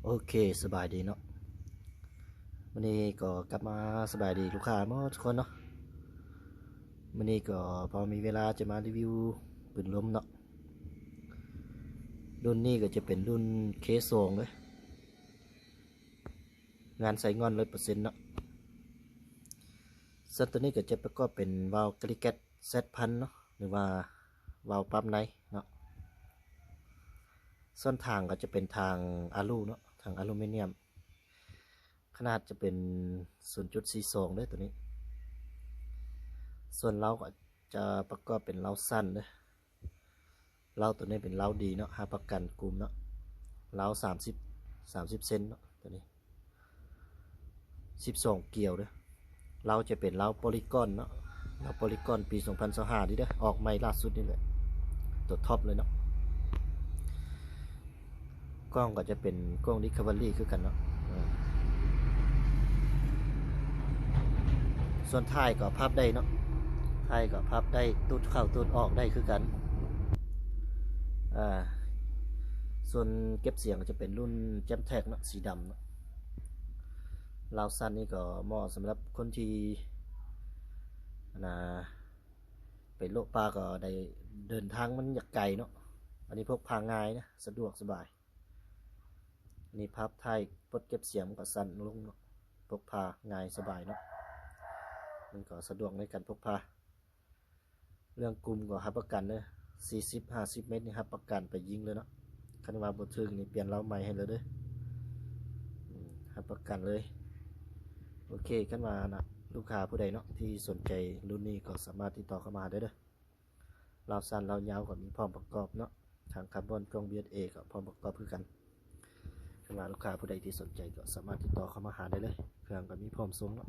ໂອເຄ ສະບາຍດີເນາະ ມື້ນີ້ກໍກັບມາສະບາຍດີລູກຄ້າໝົດທຸກຄົນເນາະ. ມື້ນີ້ກໍພໍມີເວລາຈະມາຣີວິວປືນລົມເນາະ. ລຸ້ນນີ້ກໍຈະເປັນລຸ້ນເຄສອງເດີ ງານໃສ່ງ່ອນຮ້ອຍເປີເຊັນເນາະ. ສ່ວນໂຕນີ້ກໍຈະປະກອບເປັນວາວກາລິແກັດ ແຊັດພັນເນາະ ຫຼືວ່າວາວປັບໃນເນາະ. ສ່ວນທາງກໍຈະເປັນທາງອາລູເນາະ ທາງອາລູມີນຽມ ຂະໜາດຈະເປັນສູນຈຸດສີ່ສອງເດີໂຕນີ້. ສ່ວນເລົາກໍຈະປະກອບເປັນເລົາສັ້ນເດີ ເລົາໂຕນີ້ເປັນເລົາດີເນາະ ຮັບປະກັນກຸມເນາະ. ເລົາສາມສິບ ສາມສິບເຊັນເນາະ ໂຕນີ້ສິບສອງກຽວເດີ. ເລົາຈະເປັນເລົາໂປລີກອນເນາະ ເລົາໂປລີກອນປີສອງພັນຊາວຫ້ານີ້ເດີ ອອກໃໝ່ລ່າສຸດນີ້ແຫຼະ ໂຕທັອບເລີຍເນາະ. ກ້ອງກໍຈະເປັນກ້ອງຣີຄັບເວີຣີຄືກັນເນາະ. ເອີ ສ່ວນທ້າຍກໍພັບໄດ້ເນາະ ທ້າຍກໍພັບໄດ້ ຕູດເຂົ້າຕູດອອກໄດ້ຄືກັນ. ອ່າ ສ່ວນເກັບສຽງກໍຈະເປັນລຸ້ນແຈມແທັກເນາະ ສີດຳເນາະ. ເລົາສັ້ນນີ້ກໍເໝາະສຳລັບຄົນທີ່ ອັນນ່າ ໄປເລາະປ່າກໍໄດ້ ເດີນທາງມັນຢາກໄກເນາະ. ອັນນີ້ພົກພາງ່າຍນະ ສະດວກສະບາຍ. ອັນນີ້ພັບທ້າຍ ປົດເກັບສຽງມັນກໍສັ້ນລົງເນາະ ພົກພາງ່າຍສະບາຍເນາະ ມັນກໍສະດວກໃນການພົກພາ. ເລື່ອງກຸມກໍຮັບປະກັນເດີ ສີ່ສິບ ຫ້າສິບເມັດນີ້ຮັບປະກັນໄປຍິງເລີຍເນາະ. ຄັນວ່າບໍ່ຖືກນີ້ປ່ຽນເລົາໃໝ່ໃຫ້ເລີຍເດີ ອືມ ຮັບປະກັນເລີຍ. ໂອເຄ ຄັນວ່ານະ ລູກຄ້າຜູ້ໃດເນາະທີ່ສົນໃຈລຸ້ນນີ້ກໍສາມາດຕິດຕໍ່ເຂົ້າມາຫາໄດ້ເດີ. ເລົາສັ້ນເລົາຍາວກໍມີພ້ອມປະກອບເນາະ ທາງຄາບອນ ກ້ອງ ບີເອັສເອ ກໍພ້ອມປະກອບຄືກັນ. ຄັນວ່າລູກຄ້າຜູ້ໃດທີ່ສົນໃຈກໍສາມາດຕິດຕໍ່ເຂົ້າມາຫາໄດ້ເລີຍ ເຄື່ອງກໍມີພ້ອມສົ່ງເນາະ.